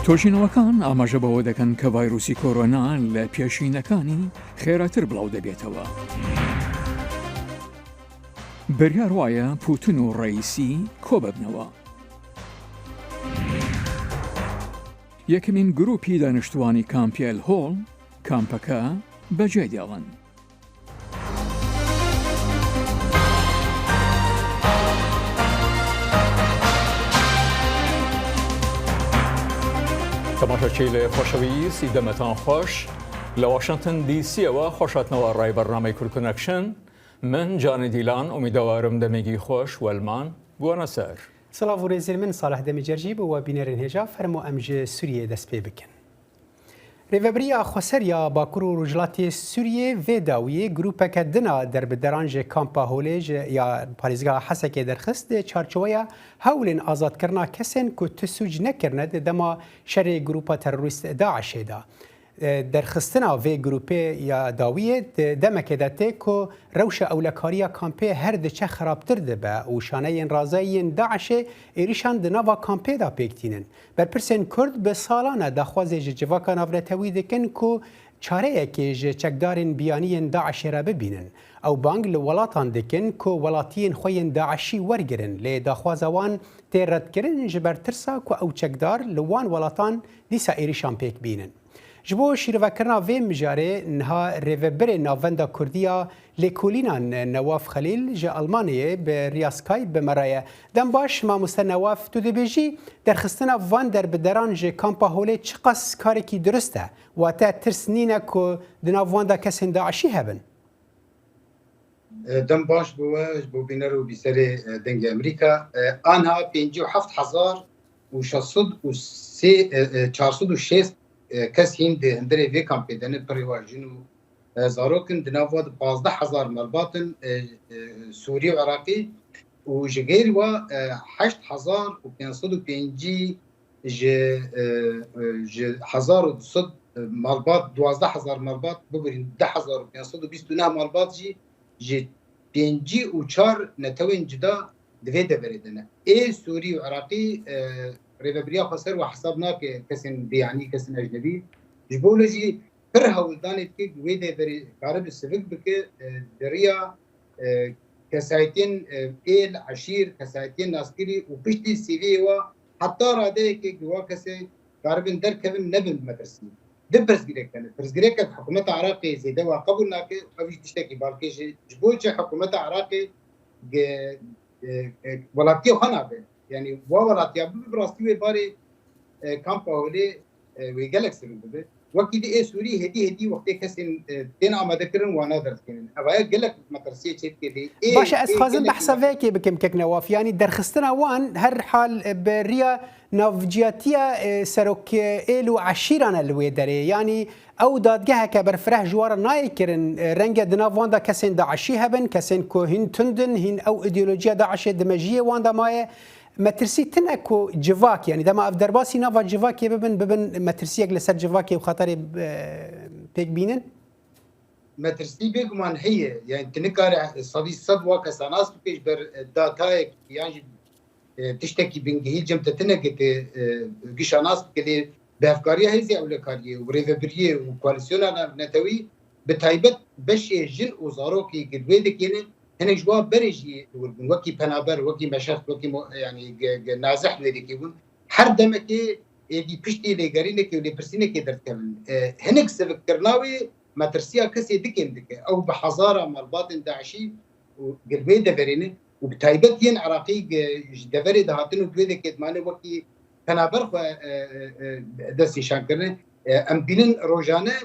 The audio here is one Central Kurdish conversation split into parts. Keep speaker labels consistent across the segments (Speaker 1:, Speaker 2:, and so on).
Speaker 1: توێژینەوەکان ئاماژە بەوە دەکەن کە ڤایرۆسی کۆرۆنا لە پێشینەکانی خێراتر بڵاو دەبێتەوە. بڕیار وایە پوتن و ڕەئیسی کۆببنەوە. یەکەمین گروپی دانیشتوانی کامپی ئەلهۆڵ کامپەکە بەجێدێڵن. تەماشاچیل خۆشەویست دەمەتان خۆش لە واشنتن دیسیەوە خۆشاتنەوە ڕای بەرنامەی کورد کۆنێکشن من جانی دیلان ئومیدەوارم دەمێکی خۆش وەلمان بووەنە سەر.
Speaker 2: سڵاڤ و رێزێن من ساڵح دەمیجەرجی بۆ وە بینەرên hêja fermo em ji Sûriyeyê dest pê bikin. Rêveberiya Xweser ya Bakur û Rojhilatê Sûriyê vê dawiyê grûpeke din a derbideran ji Kampa Holê ji ya parêzgeha Hesekê derxist di çarçoweya hewlên azadkirina kesên ku tu sûc nekirine di dema şerê grûpa terorîst DAIŞ'ê de. Derxistina vê grûpê ya dawiyê di demekê de tê ku rewşa ewlekariya kampê her diçe xerabtir dibe û şaneyên razayî yên DAIŞ'ê êrîşan di nava kampê de pêk tînin. Berpirsên Kurd bi salan e daxwazê ji civaka navnetewî dikin ku çareyekê ji çekdarên biyanî yên DAIŞ'ê re bibînin. Ew bang li welatan dikin ku welatiyên xwe yên DAIŞ'î wergirin lê daxwaza wan tê redkirin ji ber tirsa ku ew çekdar li wan welatan dîsa êrîşan pêk bînin. Ji bo şîrovekirina vê mijarê niha Rêvebirê Navenda Kurdî ya Lêkolînan Newaf Xelîl ji Almanyayê bi riya Skype bi me re ye. Dem baş mamoste Newaf, tu dibêjî derxistina van derbideran ji Kampa Holê çiqas karekî durist e? Wate tirs nîne ku di nav wan de kesên DAIŞ'î hebin?
Speaker 3: Dem baş bo we ji bo bîner û bîserê Dengê Amerîka. Anha 57 û 603 460 kes hîn di hundirê vê kampê de ne pirê wan jin û zarok in di nav wan de 15 hezar malbat in Sûrî û Iraqî û ji gêrî wa 8550 ji ji 1200 malbat 12 hezar malbat bibirîn 10529 malbat jî ji 54 netewên cuda di vê deverê de ne. Ê Sûrî û Iraqî rêveberiya xweser we hesab nake kesên biyanî, kesên ecnebî. Ji bo wê jî pir hewldanê dike ku wê deverê karibe sivik bike di riya kesayetiyên êl, eşîr, kesayetiyên naskirî û piştî CV'yê we heta radeyekê ku wa kesê karibin derkevin nebin metirsî. Du pirsgirêk hene. Pirsgirêkek hikûmeta Iraqê zêde we qebûl nake ev jî tiştekî balkêş e. Ji bo çi hikûmeta Iraqê welatiyê xwe nabe. Yani wa welatiya bibe bi rastî wê barê kampa Holê wê gelek sivik bibe. Wekî di ê Sûrî hêdî hêdî wextê kesên tên amadekirin wana derdikevin. Ev aya gelek metirsiyê çêdike lê
Speaker 2: ê Baş e ez dixwazim behsa vê yekê bikim kek Newaf. Yanî derxistina wan her hal bi riya navciyatiya serok êl û eşîran e li wê derê. Yanî ew dadgeheke berfireh ji wan re nayê kirin. Renge di nav wan de kesên DAIŞ'î hebin, kesên ku hîn tund in, hîn ew îdeolojiya DAIŞ'ê di mejiyê wan de maye. Metirsî tune ku civak yanî dema ev derbasî nava civakê bibin, bibin metirsiyek li ser civakê û xeterê pêk bînin?
Speaker 3: Metirsî bêguman heye. Yani tu nikare 100% wa kesa nas bikî ji ber datayek yan jî tiştekî bingehî cem te tune ki tu gişa nas bike lê bi hevkariya hêzê ewlekariyê û rêvebiriyê û koalîsyona navnetewî bi taybet beşê jin û zarokê ki wê dikêne hinek ji wan berê jî li wir bûn wekî penaber wekî meşext wekî yanî nazih wê dikê bûn her demekê êdî piştî lêgerînekê û lêpirsînekê derdikevin hinek sivikkirina wê metirsiya kesê dikên dike ew bi hezara malbatên DAIŞ'î û gel wê deverê ne û bi taybet yên Iraqî ji deverê dihatin û wê dekê dimane wekî penaber xwe destnîşan kirine em bînin rojane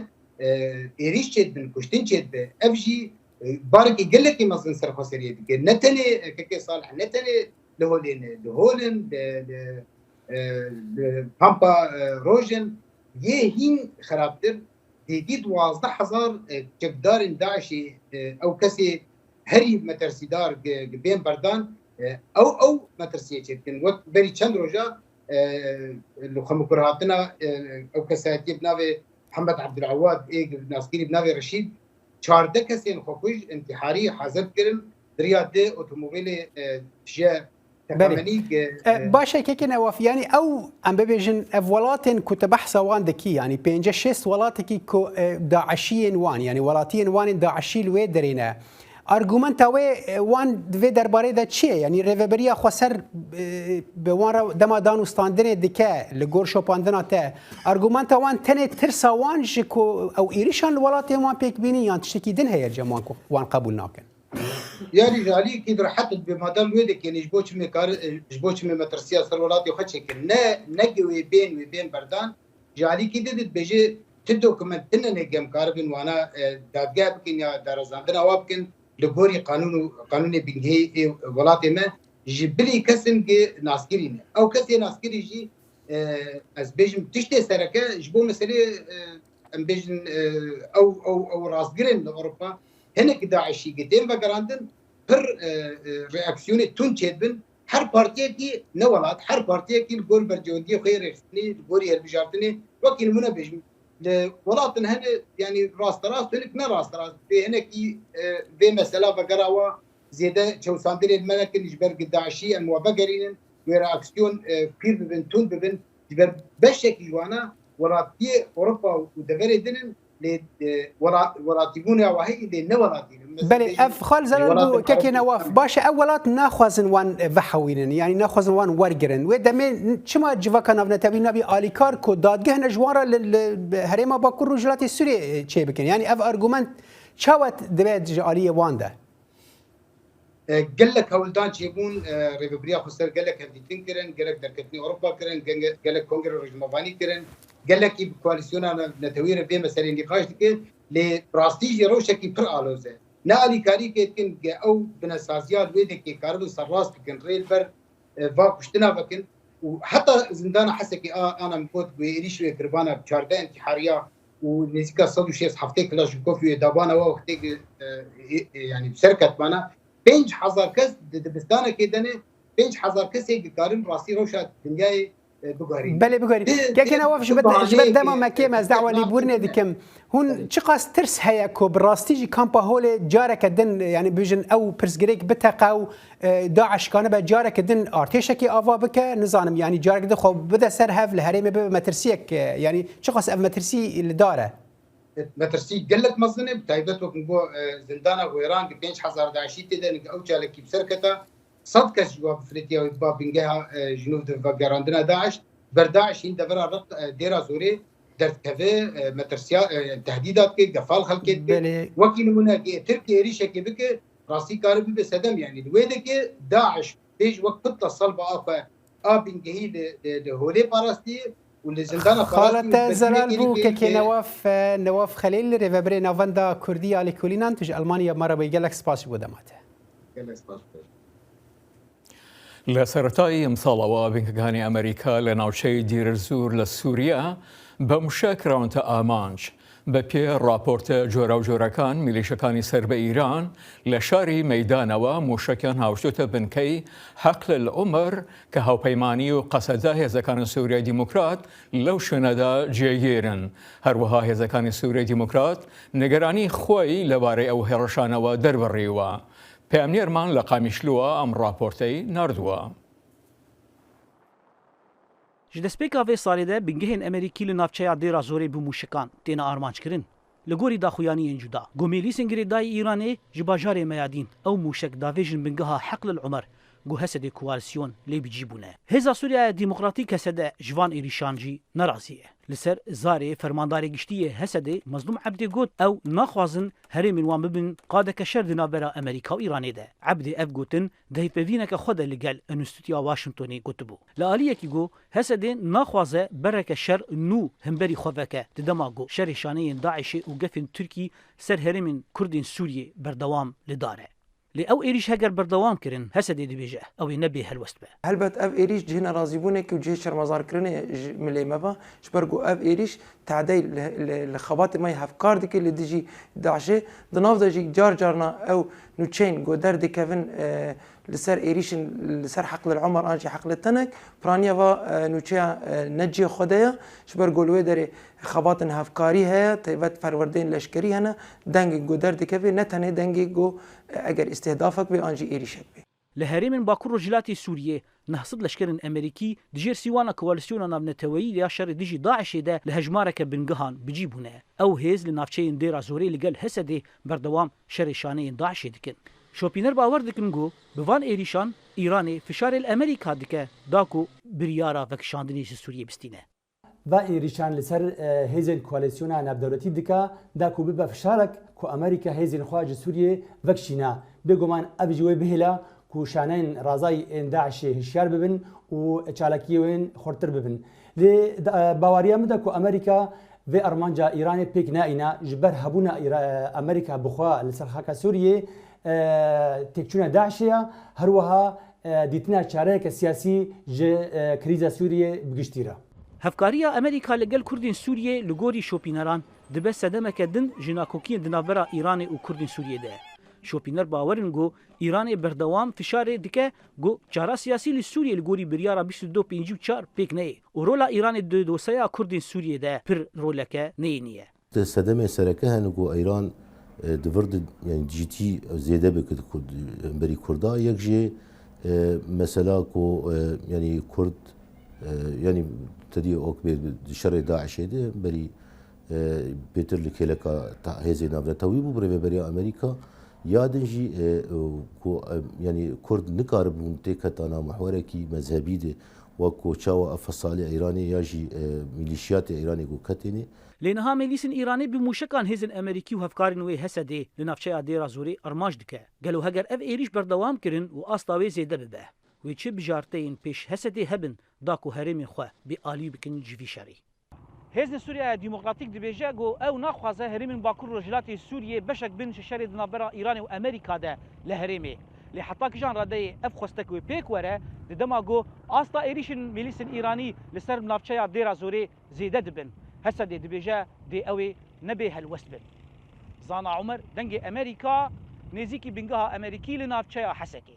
Speaker 3: êrîş çêdibin kuştin çêdibe ev jî barekî gelekî mezin ser xweseriyê dike ne tenê kekê Salih ne tenê li holê ne li holin li pampa rojin yê hîn xerabtir hêdî 12 hezar çekdarên DAIŞ'ê ew kesê herî metersîdar bên berdan ew ew metirsiyê çêdikin wek berî çend roja li xwemukurhatina ew kesayetiyê bi navê Mihemed Ebdulewad ê naskirî bi navê Reşîd 14 kesên xwekuj întîharî hazir kirin di riya di otomobîlê tije. تەقەمەنی
Speaker 2: باشە کێکە نەواف یانی ئەو ئەم ببێژن ئەv وڵاتên ku te behsa wan dikî yanî pênce şêst welatekî ku daişiyên wan yanî welatiyên wan ên daişî li wê derê ne Argumenta wê wan di vê derbarê de çi ye? Yanî rêveberiya xweser bi wan re dema dan û standinê dike li gor şopandina te. Argumenta wan tenê tirsa wan ji ku ew êrişan li welatên wan pêk bînin yan tiştekî din heye li cem wan ku wan qebûl nakin?
Speaker 3: Yanî ji aliyekî di rehet dibe madem wê dike ji bo çimê kar ji bo çimê metirsiya ser welatê xwe çêkin. Ne ne wê bên wê bên berdan Ji alîkî din dibêje ti dokument tune ne gem karibin wana dadgeh bikin ya darezandina wa bikin li gorî qanûn û qanûnê bingehî ê welatê me ji bilî kesên ki naskirî ne. Ew kesê naskirî jî ez bêjim tiştê sereke ji bo meselê em bêjin ew ew ew rastgirên li Ewropa hinek DAIŞî ki tên vegerandin pir reaksiyonê tund çêdibin Her partiyekî ne welat, her partiyekî li gor berjewendiyê xwe yê rêxistinî, li gorî hilbijartinê wekî nimûne bêjim li welatin hene yanî rasterast hinek ne rasterast vê hinekî vê mesela vegera wa zêde çewsandinê li me nekin ji ber ku DAIŞî em wa vegerînin wê reaksiyon pîr bibin tund bibin ji ber beşekî ji wana welatiyê Ewropa û deverê din in lê welatîbûna we heye lê ne welatî ne.
Speaker 2: Belê ev xal zelal bû kekê Newaf. Baş e ew welat naxwazin wan vehewînin yanî naxwazin wan wergirin. Wê demê çima civaka navnetewî nabî alîkar ku dadgeh ne ji wan re li herêma Bakur Rojhilatê Sûriyê çêbikin? Yanî ev argument çawa dibe ji aliyê wan de?
Speaker 3: Gelek hewldan çêbûn, Rêveberiya Xweser gelek hevdîtin kirin, gelek derketinê Ewropa kirin, gelek kongre rojnamevanî kirin, gelekî bi koalîsyona netewî re vê meseleyê nîqaş dike, lê bi rastî jî rewşekî pir aloz e. Ne alîkarî kê dikin ke ew binesaziya li wê dekê karibin serrast bikin, rê li ber va kuştina vekin û heta zindana Hesekê a ana min got wê êrîş wê kiribana bi 14 întîhariya û nêzîka 160 70 Kilaşnikof wê dabana we wextê yanî bi ser ketibana 5000 kes di dibistanekê de ne 5000 kesê dikarin rastî rewşa dinyayê biguherînin.
Speaker 2: Belê biguherîn. Kekê Newaf ji ber ji ber dema me kêm ez dawa lêbûrinê dikim. Hûn çiqas tirs heye ku bi rastî jî kampa Holê careke din yanî bijin ew pirsgirêk biteqe û DAIŞ kanibe careke din artêşekê ava bike nizanim yanî careke din xwe bide ser hev li herêmê bibe metirsiyek yanî çiqas ev metirsî li dar e?
Speaker 3: Metirsî gelek mezin e bi taybet wek min got zindana Wêran di 5000 DAIŞî tê de ew çalakî bi ser keta sed kes ji wan bi firêtiya wê biba bingeha ji nû di vegerandina DAIŞ ber DAIŞ hîn devera Req Dêra Zorê derdikeve metirsiya tehdîda dike gefal xelkê dike wekî nimûne Tirkiye êrîşekê bike Rastî kare bibe sedem yanî li wê deke DAIŞ bêj wek qitla salva a xwe a bingehî li li holê parastiye û li zindana
Speaker 2: Xala te zelal bû kekê Newaf Newaf Xelîl rêveberê Navenda Kurdî ya Lêkolînan tu ji Elmanya me re bûyî gelek spas ji bo dema te.
Speaker 3: Gelek spas ji te.
Speaker 1: لە سەرەتای ئەمساڵەوە بنکەکانی ئەمریکا لە ناوچەی دیرزور لە سووریا بە موشەک کراونەتە ئامانج. بەپێ ڕاپۆرتە جۆراوجۆرەکان میلیشەکانی سەر بە ئیران لە شاری مەیدانەوە موشەکیان هاوشتۆتە بنکەی حەقل العمر کە هاوپەیمانی و قەسەدە هێزەکانی سووریای دیموکرات لەو شوێنەدا جێگیرن. هەروەها هێزەکانی سووریای دیموکرات نیگەرانی خۆی لەبارەی ئەو هێڕشانەوە دەربڕیوە. پەیامنێرمان لە قامیشلووە ئەم ڕاپۆرتەی ناردووە.
Speaker 4: Ji destpêka vê salê de bingehên Amerîkî li navçeya Dêra Zorê bi mûşekan têne armanckirin. Li gorî daxuyaniyên cuda, ku mîlîsên girêdayî Îranê ji bajarê Meyadîn ew mûşek davêjin bingeha Heql El Umer ku Hesedê koalîsyon lê bi cî bûne. Hêza Sûriyaya Demokratîk HSD ji van êrîşan jî nerazî ye. Li ser zarê Fermandarê Giştî yê HSDê Mezlûm Ebdê got ew naxwazin herêmên wan bibin qadeke şer di navbera Amerîka û Îranê de. Ebdê ev gotin Di hevpeyvîneke xwe de li gel Enstîtuya Washingtonê gotibû, Li aliyekî ku HSD naxwaze bereke şer nû himberî xwe veke di dema ku şerê şaneyên DAIŞ'ê û gefên Tirkî ser herêmên Kurdên Sûriyê berdewam li dar e. Lê ew êrîş heger berdewam kirin HSD dibêje ew ê ne bê helwest be.
Speaker 5: Helbet ev êrîş cihê nerazîbûnekî û cihê şermezarkirinê ji milê me ve, ji ber ku ev êrîş tedey li xebatê me yê hevkar dike li dijî DAIŞ'ê. Di nav de jî car carna ew nûçeyên ku derdikevin li ser êrîşên li ser Heqlil Omer an jî Heqlil Tenek, piraniya va nûçeya ne cihê xwe de ye, ji ber ku li wê derê xebatên hevkarî heye, taybet perwerdeyên leşkerî hene, dengên ku derdikeve ne tenê dengê ku eger îstihdafek bê an jî êrîşek bê.
Speaker 4: Li herêmên Bakur Rojhilatê Sûriyê 900 leşkerên Amerîkî di jêr sîwana Koalîsyona Navneteweyî ya şerê dijî DAIŞ'ê de li hejmareke bingehan bi cî bûne. Ew hêz li navçeyên Dêra Zorê li gel HSD'ê berdewam şerê şaneyên DAIŞ'ê dikin. Şopîner bawer dikin ku bi van êrîşan Îranê fişarê li Amerîka dike da ku biryara vekişandinê ji Sûriyê bistîne.
Speaker 6: Va êrîşan li ser hêzên koalîsyona navdewletî dike da ku bibe fişarek ku Amerîka hêzên xwe ji Sûriyê vekişîne. Bêguman ev jî wê bihêle ku şaneyên razayî ên DAIŞ'ê hişyar bibin û çalakiyê wên xurttir bibin. Lê di baweriya min de ku Amerîka vê armanca Îranê pêk naîne ji ber hebûna Amerîka bi xwe li ser xaka Sûriyê têkçûna DAIŞ'ê ye, her wiha dîtina çareyeke siyasî ji krîza Sûriyê bi giştî re.
Speaker 4: Hevkariya Amerîka li gel Kurdên Sûriyê li gorî şopîneran dibe sedemeke din ji nakokiyên di navbera Îranê û Kurdên Sûriyê de. Şopîner bawer in ku Îranê berdewam fişarê dike ku çara siyasî li Sûriyê li gorî biryara 22 54 pêk neyê û rola Îranê di doseya Kurdên Sûriyê de pir roleke neyênî ye.
Speaker 7: Di sedemên sereke hene ku Îran di vir de yanî dijîtî zêde bike di hemberî Kurda. Yek jê mesela ku yanî Kurd yanî tedî ok bê di şerê DAIŞ'ê de hemberî bêtir li kêleka hêzê navnetewî bû bi rêveberiya Amerîka. Ya din jî ku yanî Kurd nikaribûn têketana mihwerekî mezhebî de wek ku çawa ev fesalê Îranê ya jî mîlîşiyatê Îranê ku ketênê.
Speaker 4: Lê niha meclîsên Îranê bi mûşekan hêzên Amerîkî û hevkarên wê HSD li navçeya Dêra Zorê armanc dike. Gelo heger ev êrîş berdewam kirin û asta wê zêde bibe, wê çi bijarteyên pêş HSDê hebin da ku herêmên xwe bê alî bikin ji vî şerî? Hêzên Sûriyeya Demokratîk dibêje ku ew naxwaze herêmên Bakur û Rojhilatê Sûriyê beşek bin ji şerê di navbera Îranê û Amerîka de li herêmê. Lê heta kijan radeyê ev xwestek wê pêk were di dema ku asta êrîşên mîlîsên Îranî li ser navçeya Dêra Zorê zêde dibin. Hesedê dibêje dê ew ê ne bê helwest bin. Zana Umer, Dengê Amerîka, nêzîkî bingeha Amerîkî li navçeya Hesekê.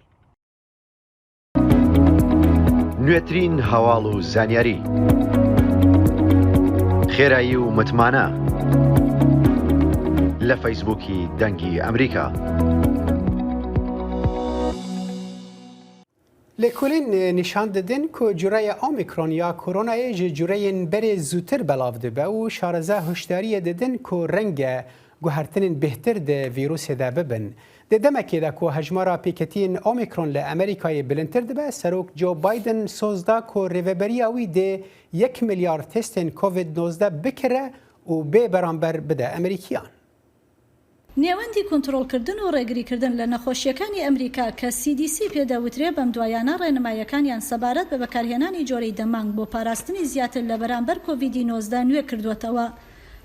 Speaker 8: نوێترین هەواڵ و زانیاری خێرایی و متمانە لە فەیسبووکی دەنگی ئەمریکا.
Speaker 2: Lêkolîn nîşan didin ku cureya Omicron ya koronayê ji cureyên berê zûtir belav dibe û şareza hişyariyê didin ku renge guhertinên bêhtir di vîrusê de bibin. Di demekê de ku hejmara pêketiyên Omicron li Amerîkayê bilindtir dibe, Serok Joe Biden soz da ku rêveberiya wî dê yek milyar testên Covid 19 bikire û bê beramber bide Amerîkiyan.
Speaker 9: نێوەندی کونترۆڵکردن و ڕێگریکردن لە نەخۆشییەکانی ئەمریکا کە CDC پێ دەوترێ بەمدوایانە ڕێنماییەکانیان سەبارەت بە بەکارهێنانی جۆرەی دەمانگ بۆ پاراستنی زیاتر لە بەرامبەر کۆڤیدی 19 نوێ کردووەتەوە.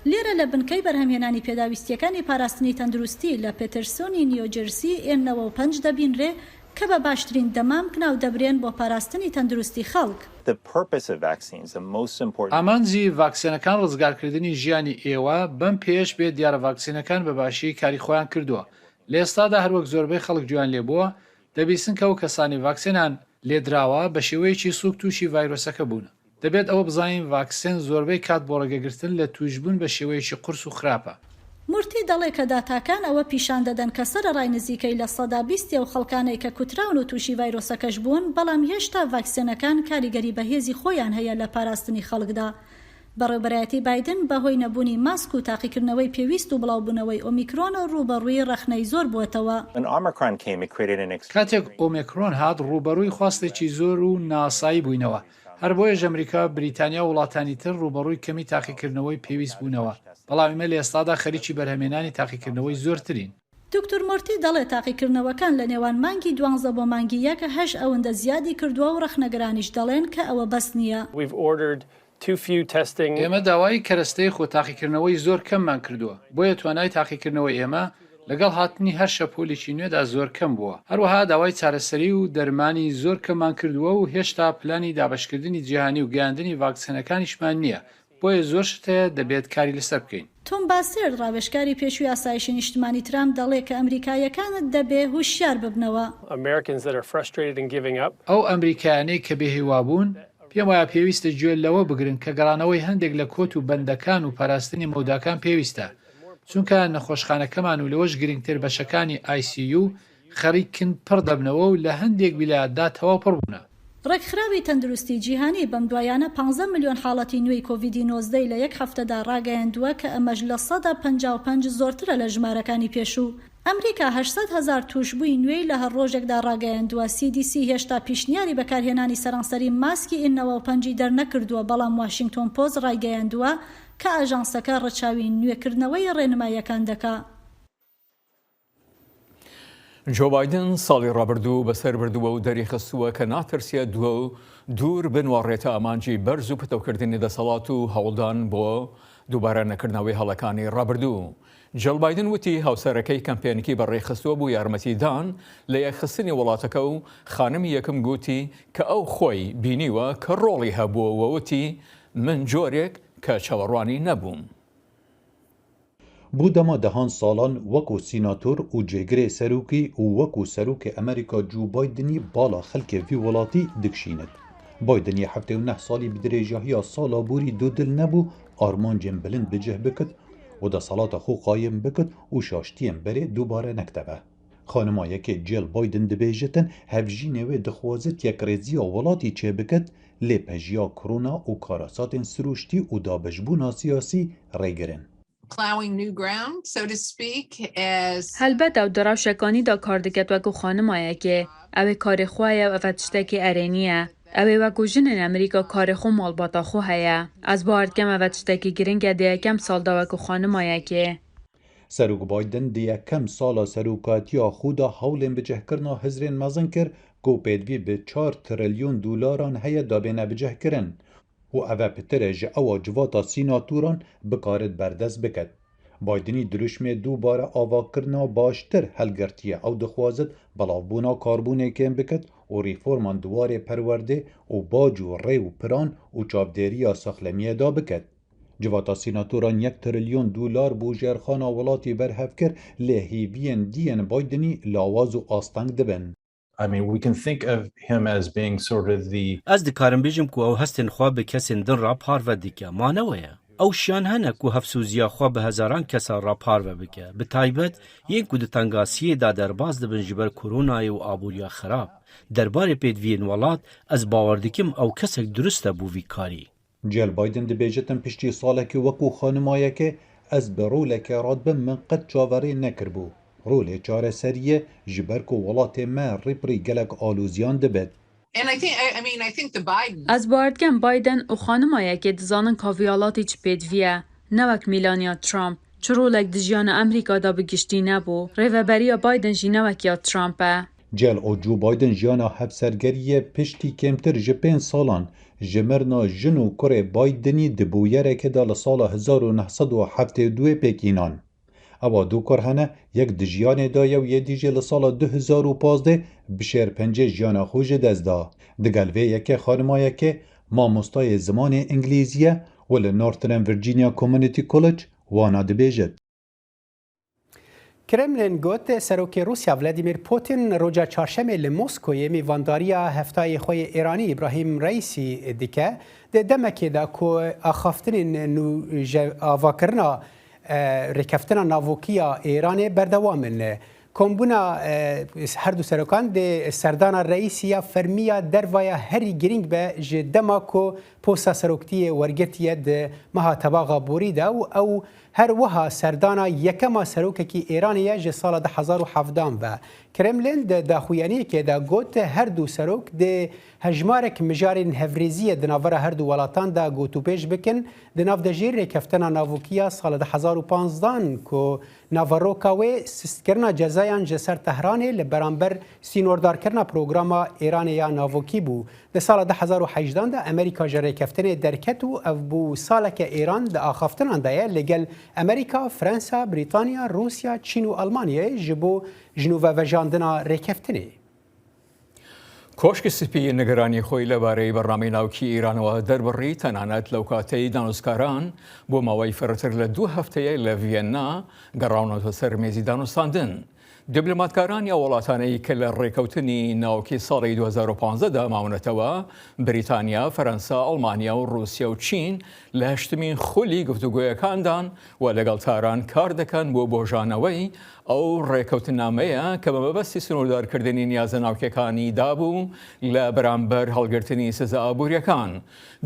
Speaker 9: لێرە لە بنکەی بەرهەمهێنانی پێداویستییەکانی پاراستنی تەندروستی لە پێترسۆنی نیۆجرسی ئێن 95 دەبینرێ کە بە باشترین دەمامک ناودەبرێن بۆ پاراستنی تەندروستی خەڵک.
Speaker 10: ئامانجی ڤاکسێنەکان ڕزگارکردنی ژیانی ئێوە، بەم پێیەش بێت دیارە ڤاکسینەکان بە باشی کاری خۆیان کردووە. لە ئێستادا هەروەک زۆربەی خەڵک گوێیان لێبووە، دەبیستن کە ئەو کەسانەی ڤاکسێنان لێدراوە بە شێوەیەکی سووک تووشی ڤایرۆسەکە بوونە. دەبێت ئەوە بزانین ڤاکسێن زۆربەی کات بۆ ڕێگەگرتن لە تووشبوون بە شێوەیەکی قورس و خراپە.
Speaker 9: مورتی دەڵێ کە داتاکان ئەوە پیشان دەدەن کە سەرەڕای نزیکەی 20% ی ئەو خەڵکانەی کە کوتراون و تووشی ڤایرۆسەکەش بوون، بەڵام هێشتا ڤاکسێنەکان کاریگەری بەهێزی خۆیان هەیە لە پاراستنی خەڵکدا. بەڕێوبەرایەتی بایدن بەهۆی نەبوونی ماسک و تاقیکردنەوەی پێویست و بڵاوبوونەوەی ئۆمیکرۆن ڕووبەڕووی ڕەخنەی زۆر بووەتەوە.
Speaker 10: کاتێک ئۆمێکرۆن هات ڕووبەڕووی خواستێکی زۆر و نائاسایی بووینەوە، هەر بۆیەش ئەمریکا، بریتانیا و وڵاتانی تر ڕووبەڕووی کەمی تاقیکردنەوەی پێویست بوونەوە، بەڵام ئیمە لە ئێستادا خەریکی بەرهەمهێنانی تاقیکردنەوەی زۆرترین.
Speaker 9: دکتۆر مۆرتی دەڵێ تاقیکردنەوەکان لە نێوان مانگی دوانزە بۆ مانگی یەک هەشت ئەوەندە زیادی کردووە و ڕەخنەگرانیش دەڵێن کە ئەوە بەس نییە.
Speaker 10: ئێمە داوای کەرەستەی خۆتاقیکردنەوەی زۆر کەممان کردووە، بۆیە توانای تاقیکردنەوەی ئێمە لەگەڵ هاتنی هەر شەپۆلێکی نوێدا زۆر کەم بووە. هەروەها داوای چارەسەری و دەرمانی زۆر کەممان کردووە و هێشتا پلانی دابەشکردنی جیهانی و گەیاندنی ڤاکسێنەکانیشمان نییە، بۆیە زۆر شت هەیە دەبێت کاری لەسەر بکەین.
Speaker 9: تۆم باسێرت، ڕاوێژکاری پێشووی ئاسایشی نیشتمانی ترامپ دەڵێ کە ئەمریکاییەکان دەبێ هوشیار ببنەوە.
Speaker 10: ئەو ئەمریکایانەی کە بێهیوا بوون، پێم وایە پێویستە گوێ لەوە بگرن کە گەڕانەوەی هەندێک لە کۆت و بەندەکان و پاراستنی مەوداکان پێویستە، چونکە نەخۆشخانەکەمان و لەوەش گرنگتر بەشەکانی ICU. خەریکن پڕ دەبنەوە و لە هەندێک ویلایەتدا تەواو پڕ بوونە.
Speaker 9: ڕێکخراوی تەندروستی جیهانی بەمدوایانە 15 ملیۆن حاڵەتی نوێی کۆڤیدی 19 ی لە یەک هەفتەدا ڕاگەیاندووە کە ئەمەش 55% زۆرترە لە ژمارەکانی پێشوو. ئەمریکا 800 هەزار تووشبووی نوێی لە هەر ڕۆژێکدا ڕاگەیاندووە، CDC هێشتا پیشنیاری بەکارهێنانی سەرانسەری ماسکی ئین 95 ی دەرنەکردووە، بەڵام واشینگتۆن پۆست ڕایگەیاندووە کە ئاژانسەکە ڕەچاوی نوێکردنەوەی ڕێنماییەکان دەکا.
Speaker 1: جۆ بایدن ساڵی ڕابردوو بەسەر بردووە و دەریخستووە کە ناترسێت دوور بنواڕێتە ئامانجی بەرز و پتەوکردنی دەسەڵات و هەوڵدان بۆ دووبارە نەکردنەوەی هەڵەکانی ڕابردوو. جیڵ بایدن وتی هاوسەرەکەی کەمپێنکی بەڕێخستووە بۆ یارمەتیدان لە یەکخستنی وڵاتەکە و خانمی یەکەم گوتی کە ئەو خۆی بینیوە کە ڕۆڵی هەبووە و وتی من جۆرێک کە چاوەڕوانی نەبووم.
Speaker 11: بۆ دەما دەهان ساڵان وەکو سیناتۆر و جێگرێ سەرۆکی و وەکو سەرۆکێ ئەمریکا جوو بایدنی باڵا خەلکێ ڤی وڵاتی دکشینت. بایدن یە 79 ساڵی bi درێژاهیا ساڵا بوری دو دل نەبوو ئارمانجێن بلند بجه بکت و دەسەڵاتا خو قایم بکت و شاشتیێن بەرێ دووبارە نەکتەڤە. خانما یەکێ جێل بایدن دبێژتن هەڤژینێ وێ دخوازت یەکڕێزیا وڵاتی چێ بکت لێ پەژیا کرونا و کارەساتێن سروشتی و دابەشبوونا سیاسی ڕێگرن.
Speaker 12: Helbet ew di rewşekanî de kar diket wekû xanimayekê. Ew ê karê xwe ye û ev tiştekî erênî ye. Ew ê wekû jinên Amerîka karê xwe û malbata xwe heye. Ez bawer dikim ev tiştekî giring e di yekem sal de wekû xanimayekê.
Speaker 11: Serok Biden di yekem sala serokatiya xwe de hewlên bicihkirina hizrên mezin kir ku pêdivî bi çar trilyon dolaran heye da bêne bicihkirin û ev e pitir e ji ewa civata sînatoran bikarit berdest biket. Bidenî dirûşmê dubare avakirina baştir helgirtiye ew dixwazit belavbûna karbonê kêm biket û reforman di warê perwerdê û bac û rê û piran û çavdêriya saxlemiyê da biket. Civata sînatoran yek trilyon dolar bo jêrxana welatî berhev kir lê hêviyên diyên Bidenî lawaz û asteng dibin.
Speaker 13: Ez dikarim bêjim ku ew hestên xwe bi kesên din re parve dike. Ma ne we ye? Ew şiyan hene ku hevsoziya xwe bi hezaran kesan re parve bike, bi taybet yên ku di tengasiyê de derbas dibin ji ber koronayê û aboriya xerab. Derbarê pêdiviyên welat, ez bawer dikim ew kesek durist e bo vî karî.
Speaker 11: Jill Biden dibêjitin piştî salekê wekû xanimayekê ez bi rolekê radibim min qet çaverê nekiribû. Rolê çareseriyê ji ber ku welatê me rî bi rî gelek aloziyan dibit.
Speaker 12: Ez bawer dikim Biden û xanimayekê dizanin ka vî welatî çi pêdivî ye, ne wek Melania Trump. Çi rolek di jiyana Amerîka de bi giştî nebû. Rêveberiya Biden jî ne wek ya Trump e.
Speaker 11: Jill û Joe Biden jiyana hevsergeriyê piştî kêmtir ji pênc salan ji mirina jin û kurê Bidenî di bûyerekê de li sala 1972 pêk înan. Ewa du kur hene, yek di jiyanê de ye û yê dî jî li sala 2015 bi şêrpencê jiyana xwe ji dest da. Digel vê yekê xanima yekê mamostayê zimanê Îngilîzî ye û li Northern Virginia Community College wana dibêjit.
Speaker 2: Kremlin got Serokê Rûsya Vladimir Putin roja çarşemê li Moskoyê mêvandariya hevtayê xwe yê Îranî Îbrahîm Reîsî dike. Di demekê de ku axaftinên nû ji avakirina rêkeftina navokî ya Îranê berdewam in. Kombûna her du serokan dê serdana Reîsî ya fermî ya dervaya herî girîng be ji dema ku posta seroktiyê wergirtiye di meha tebaxa borî de û ew Her wiha serdana yekema serokekî Îranê ye ji sala 2017 ve. Kremlin di daxuyaniyekê de got her du serok dê hejmarek mijarên hevrêziyê di navbera her du welatan de gotûbêj bikin, di nav de jî rêkeftina navokî ya sala 2015 ku naveroka wê sistkirina cezayan ji ser Tehranê li beramber sînordarkirina programa Îranê ya navokî bû. Di sala 2018 de Amerîka ji rêkeftinê derket û ev bû saleke Îran di axaftinan de ye li gel Amerîka, Fransa, Brîtanya, Rûsya, Çîn û Almanyayê ji bo jinûvevejandina rêkeftinê.
Speaker 1: کۆشکی سپی نیگەرانی خۆی لەبارەی بەرنامەی ناوکی ئیرانەوە دەربڕی، تەنانەت لەو کاتەی دانوستکاران بۆ ماوەی فرەتر لە دوو هەفتەیە لە ڤیەننا گەڕاونەتە سەر مێزی دانوستاندن. دیبلۆماتکارانی ئەو وڵاتانەی کە لە ڕێکەوتنی ناوکی ساڵی 2015 دا ماونەتەوە، بریتانیا، فەرەنسا، ئەڵمانیا و ڕووسیا و چین لە هەشتمین خولی گفتوگۆیەکاندان و لەگەڵ تاران کار دەکەن بۆ بۆژانەوەی ئەو ڕێکەوتننامەیە کە بە مەبەستی سنووردارکردنی نیازە ناوکیەکانی دابوو لە بەرامبەر هەڵگرتنی سزا ئابووریەکان.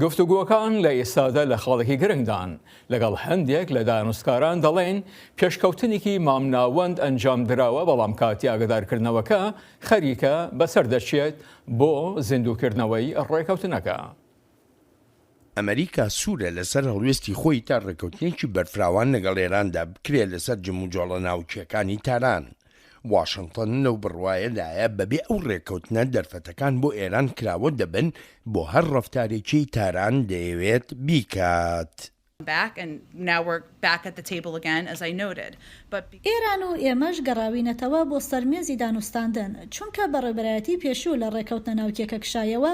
Speaker 1: گفتوگۆکان لە ئێستادا لە خاڵێکی گرنگدان. لەگەڵ هەندێک لە دانوستکاران دەڵێن پێشکەوتنێکی مامناوەند ئەنجامدراوە، بەڵام کاتی ئاگادارکردنەوەکە خەریکە بەسەر دەچێت بۆ زیندووکردنەوەی ڕێکەوتنەکە.
Speaker 14: ئەمەریکا سوورە لەسەر هەڵوێستی خۆی تا ڕێککەوتنێکی بەرفراوان لەگەڵ ئێراندا بکرێت لەسەر جموجۆڵە ناوکییەکانی تاران. واشنتن لەو بڕوایەدایە بەبێ ئەو ڕێککەوتنە دەرفەتەکان بۆ ئێران کراوە دەبن بۆ هەر ڕەفتارێکی تاران دەیەوێت بیکات.
Speaker 9: ئێران و ئێمەش گەڕاوینەتەوە بۆ سەر مێزی دانوستاندن، چونکە بەڕێوبەرایەتی پێشوو لە ڕێکەوتنە ناوکیەکە کشایەوە،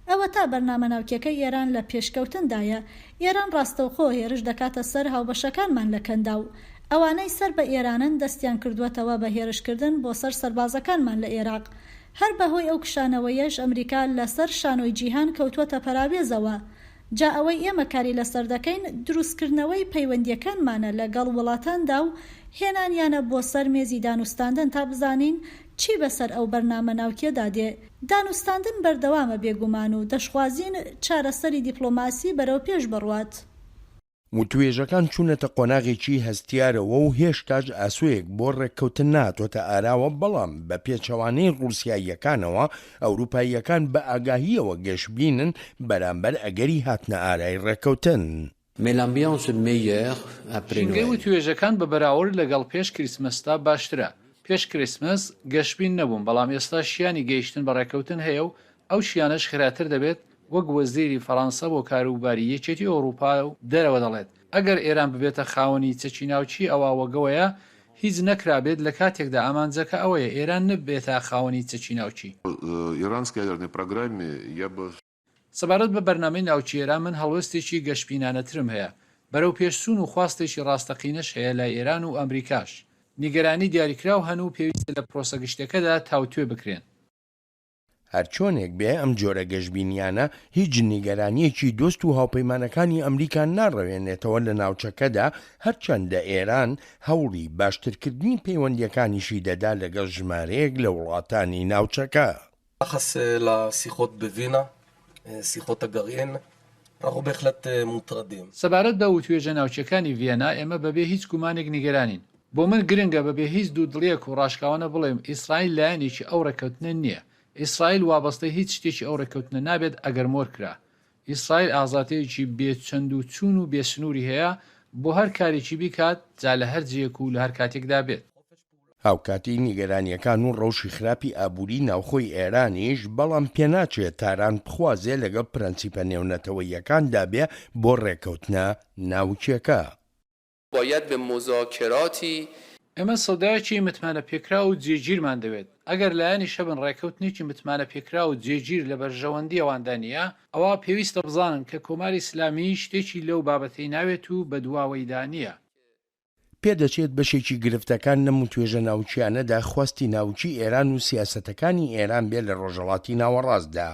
Speaker 9: ئەوەتا بەرنامە ناوکیەکەی ئێران لە پێشکەوتندایە، ئێران ڕاستەوخۆ هێرش دەکاتە سەر هاوبەشەکانمان لە کەنداو. ئەوانەی سەر بە ئێرانن دەستیان کردووەتەوە بە هێرشکردن بۆ سەر سەربازەکانمان لە ئێراق. هەر بەهۆی ئەو کشانەوەیەش ئەمریکا لەسەر شانۆی جیهان کەوتووەتە پەراوێزەوە. جا ئەوەی ئێمە کاری لەسەر دەکەین دروستکردنەوەی پەیوەندییەکانمانە لەگەڵ وڵاتاندا و هێنانیانە بۆ سەر مێزی دانوستاندن تا بزانین چی بەسەر ئەو بەرنامە ناوکیەدا دێ. دانوستاندن بەردەوامە بێگومان و دەشخوازین چارەسەری دیپڵۆماسی بەرەوپێش بڕوات.
Speaker 14: وتوێژەکان چوونەتە قۆناغێکی هەستیارەوە و هێشتاش ئاسۆیەک بۆ ڕێککەوتن نەهاتۆتە ئاراوە، بەڵام بە پێچەوانەی ڕووسیاییەکانەوە، ئەوروپاییەکان بە ئاگاهییەوە گەشبینن بەرامبەر ئەگەری هاتنە ئارای ڕێککەوتن.
Speaker 10: ژینگەی وتوێژەکان بە بەراورد لەگەڵ پێش کریسمسدا باشترە. پێش کریسمس گەشبین نەبووم، بەڵام ئێستا شیانی گەیشتن بە ڕێککەوتن هەیە و ئەو شیانەش خێراتر دەبێت، وەک وەزیری فەڕەنسە بۆ کاروباری یەکێتی ئەوڕوپا و دەرەوە دەڵێت، ئەگەر ئێران ببێتە خاوەنی چەکی ناوکی ئەوا وەگەوەیە هیچ نەکرابێت لە کاتێکدا ئامانجەکە ئەوەیە ئێران نەبێتە خاوەنی چەکی ناوکی. سەبارەت بە بەرنامەی ناوکی ئێران من هەڵوێستێکی گەشبینانەترم هەیە. بەرەوپێشچوون و خواستێکی ڕاستەقینەش هەیە لای ئێران و ئەمریکاش. نیگەرانی دیاریکراو هەن و پێویستە لە پرۆسە گشتیەکەدا تاوتوێ بکرێن.
Speaker 14: هەرچۆنێک بێ ئەم جۆرە گەشبینیانە هیچ نیگەرانیەکی دۆست و هاوپەیمانەکانی ئەمریکا ناڕەوێنێتەوە لە ناوچەکەدا، هەرچەندە ئێران هەوڵی باشترکردنی پەیوەندیەکانیشی دەدا لەگەڵ ژمارەیەک لە وڵاتانی ناوچەکە.
Speaker 15: ביחס לשיחות בווינה, שיחות הגרעין, אנחנו בהחלט מוטרדים.
Speaker 10: سەبارەت بە وتوێژە ناوچیەکانی ڤیەنا ئێمە بەبێ هیچ گومانێک نیگەرانین. بۆ من گرنگە بەبێ هیچ دوودڵیەک و ڕاشکاوانە بڵێم ئیسرائیل لایەنێکی ئەو ڕێککەوتنە نییە. ئیسرائیل وابەستەی هیچ شتێکی ئەو ڕێککەوتنە نابێت ئەگەر مۆر کرا. ئیسرائیل ئازادیەکی بێ چەند و چوون و بێ سنووری هەیە بۆ هەر کارێکی بیکات جا لە هەر جێیەک و لە هەر کاتێکدا بێت.
Speaker 14: هاوکاتی نیگەرانییەکان و ڕەوشی خراپی ئابووری ناوخۆی ئێرانیش، بەڵام پێناچێ تاران بخوازێ لەگەڵ پرەنسیپە نێونەتەوەییەکاندا بێ بۆ ڕێککەوتنە ناوکییەکە.
Speaker 16: باید به مذاکراتی.
Speaker 10: ئێمە سەودایەکی متمانەپێکراو و جێگیرمان دەوێت، ئەگەر لایەنیش هەبن ڕێککەوتنێکی متمانەپێکراو و جێگیر لە بەرژەوەندی ئەواندا نییە، ئەوا پێویستە بزانن کە کۆماری ئیسلامی شتێکی لەو بابەتەی ناوێت و بەدواوەیدا نییە.
Speaker 14: پێدەچێت بەشێکی گرفتەکان لەم وتوێژە ناوکییانەدا خواستی ناوکی ئێران و سیاسەتەکانی ئێران بێت لە ڕۆژهەڵاتی ناوەڕاستدا.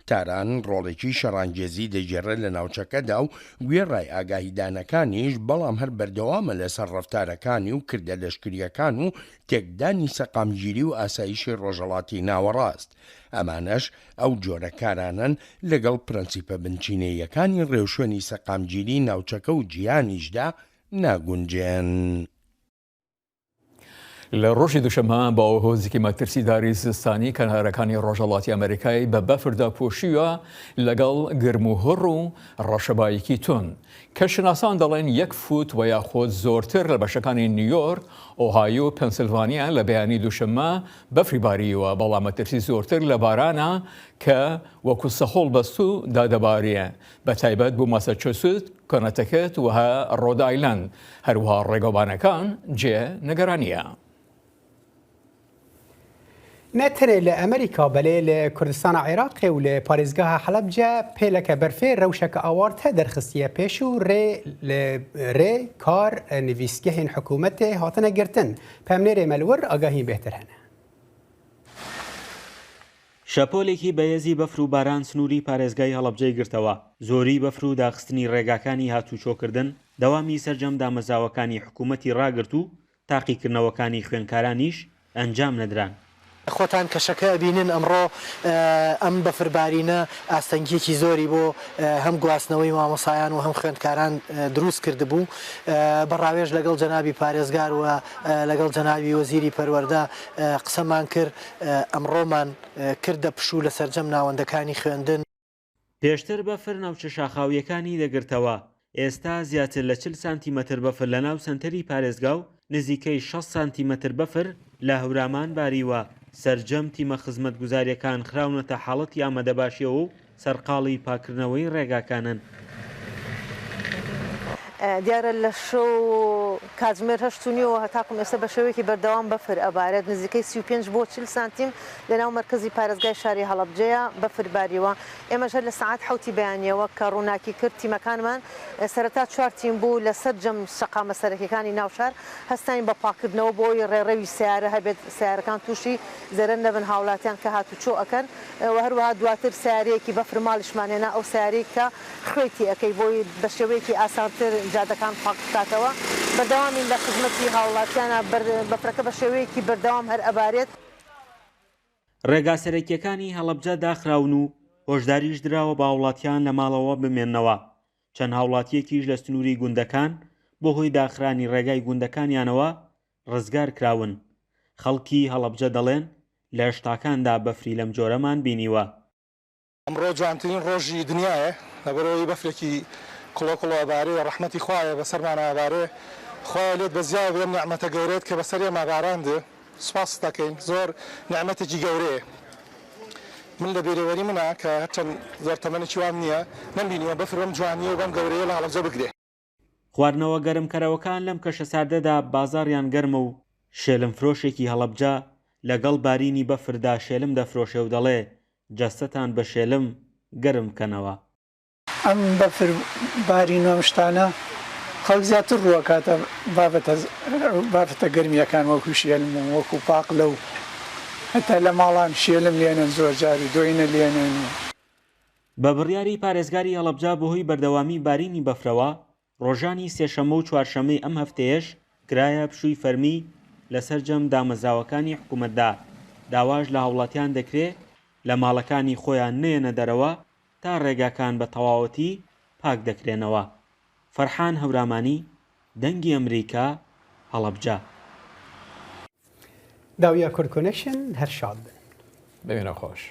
Speaker 14: تاران ڕۆڵێکی شەڕانگێزی دەگێڕێت لە ناوچەکەدا و وێڕای ئاگاهیدانەکانیش بەڵام هەر بەردەوامە لەسەر ڕەفتارەکانی و کردە لەشکرییەکان و تێکدانی سەقامگیری و ئاسایشی ڕۆژهەڵاتی ناوەڕاست. ئەمانەش ئەو جۆرە کارانەن لەگەڵ پرەنسیپە بنچینەییەکانی ڕێوشوێنی سەقامگیری ناوچەکە و جیهانیشدا ناگونجێن.
Speaker 1: لە ڕۆژی دووشەممە باوهۆزێکی مەترسیداری زستانی کەنارەکانی ڕۆژهەڵاتی ئەمریکای بە بەفردا پۆشیوە لەگەڵ گرموهڕ و ڕەشەبایەکی توند. کەشناسان دەڵێن یەک فوت و یاخود زۆرتر لە بەشەکانی نیویۆرک، ئۆهایۆ و پەنسلڤانیا لە بەیانی دووشەممە بەفری باریوە، بەڵام مەترسی زۆرتر لە بارانە کە وەکو سەهۆڵ بەستوو دادەبارێ. بە تایبەت بۆ ماساچۆست، کۆنەتەکت و ڕۆد ئایلەند، هەروەها ڕێگەوبانەکان جێ نگەرانییە.
Speaker 2: Ne tenê li Amerîka belê li Kurdistana Iraqê û li parêzgeha Helebce pêleke berfê rewşeke awarte derxistiye pêş û rê li rê kar nivîsgehên hikûmetê hatine girtin. Pemnêrê me li wir agahiyên bêhtir hene.
Speaker 17: شەپۆلێکی بەهێزی بەفر و باران سنووری پارێزگای هەڵەبجەی گرتەوە، زۆریی بەفر و داخستنی ڕێگاکانی هاتووچۆکردن دەوامی سەرجەم دامەزراوەکانی حکوومەتی ڕاگرت و تاقیکردنەوەکانی خوێندکارانیش ئەنجام نەدران.
Speaker 18: خۆتان کەشەکە ئەبینن ئەمڕۆ ئەم بەفر بارینە ئاستەنگیەکی زۆری بۆ هەم گواستنەوەی مامۆسایان و هەم خوێندکاران دروست کردبوو بە ڕاوێژ لەگەڵ جەنابی پارێزگار و لەگەڵ جەنابی وەزیری پەروەردە قسەمان کرد ئەمڕۆمان کردە پشوو لە سەرجەم ناوەندەکانی خوێندن.
Speaker 17: پێشتر بەفر ناوچە شاخاوییەکانی دەگرتەوە، ئێستا زیاتر لە 40 سانتیمەتر بەفر لەناو سەنتەری پارێزگا و نزیکەی 60 سانتیمەتر بەفر لە هەورامان باریوە، سەرجەم تیمە خزمەتگوزارییەکان خراونەتە حاڵەتی ئامادەباشییەوە و سەرقاڵی پاککردنەوەی ڕێگاکانن.
Speaker 19: دیارە لە شەو کاتژمێر هەشت و نیوەوە هەتاکوم ئێستا بە شێوەیەکی بەردەوام بەفر ئەبارێت، نزیکەی 35 بۆ 40 سانتیم لەناو مەرکەزی پارێزگای شاری هەڵەبجەیە بەفر باریوە، ئێمەش هەر لە سەعات حەوتی بەیانیەوە کە ڕووناکی کرد تیمەکانمان سەرەتا چوار تیم بوو لە سەرجەم شەقامە سەرەکیەکانی ناو شار هەستاین بە پاککردنەوە بۆ ئەوەی ڕێڕەوی سەیارە هەبێت سەیارەکان تووشی زەرەر نەبن هاوڵاتیان کە هاتوچۆ ئەکەن و هەروەها دواتر سەیارەیەکی بەفر ماڵیشمان هێنا ئەو سەیارەی کە خوێی تی ئەکەی بۆی بە شێوەیەکی ئاسانتر جادەکان پاک بکاتەوە بەردەوامین لە خزمەتی هاوڵاتیانا بەفرەکە بە شێوەیەکی بەردەوام هەر ئەبارێت.
Speaker 17: ڕێگا سەرەکییەکانی هەڵەبجە داخراون و هۆشداریش دراوە بە هاوڵاتیان لە ماڵەوە بمێننەوە، چەند هاوڵاتییەکیش لە سنووری گوندەکان بەهۆی داخرانی ڕێگای گوندەکانیانەوە ڕزگار کراون. خەڵکی هەڵەبجە دەڵێن، لە هەشتاکاندا بەفری لەم جۆرەمان بینیوە.
Speaker 20: ئەمڕۆ جوانترین ڕۆژی دنیایە لەبەرئەوەی بەفرێکی کوڵۆ کوڵۆ ئەبارێ ڕەحمەتی خوایە بەسەرمانا ئەبارێ خوایە لێت بەزیاوە بێ ئەم نیعمەتە گەورەیەت کە بەسەر ئێمە باراند سوپاست دەکەین زۆر نیعمەتێکی گەورەیە من لە بێرەوەری منە کە هەرچەند زۆر تەمەنێکی وام نییە نەمبینیوە بەفر بەم جوانیە و بەم گەورەیە لە هەڵەبجە بگرێ.
Speaker 17: خواردنەوە گەرمکەرەوەکان لەم کەشە ساردەدا بازاڕیان گەرمە و شێلم فرۆشێکی هەڵەبجە لەگەڵ بارینی بەفردا شێلم دەفرۆشێ و دەڵێ جەستەتان بە شێلم گەرم بکەنەوە.
Speaker 21: ئەم بەفر بارین و ئەم شتانە خەڵک زیاتر ڕوو ئەکاتە بابەتە بابەتە گەرمییەکان وەکوو شێلم و وەکوو پاقلە و هەتا لە ماڵان شێلم لێنن زۆر جار و دۆینە لێنن و.
Speaker 17: بە بڕیاری پارێزگاری هەڵەبجە بەهۆی بەردەوامی بارینی بەفرەوە، ڕۆژانی سێشەممە و چوارشەممەی ئەم هەفتەیەش کرایە پشووی فەرمی لە سەرجەم دامەزراوەکانی حکومەتدا، داواش لە هاوڵاتیان دەکرێ لە ماڵەکانی خۆیان نەیەنە دەرەوە تا ڕێگاکان بە تەواوەتی پاک دەکرێنەوە. فەرحان هەورامانی، دەنگی ئەمریکا، هەڵەبجە.
Speaker 2: داویە کورد کۆنێکشن هەر شاد بن.
Speaker 1: بمێنە خۆش.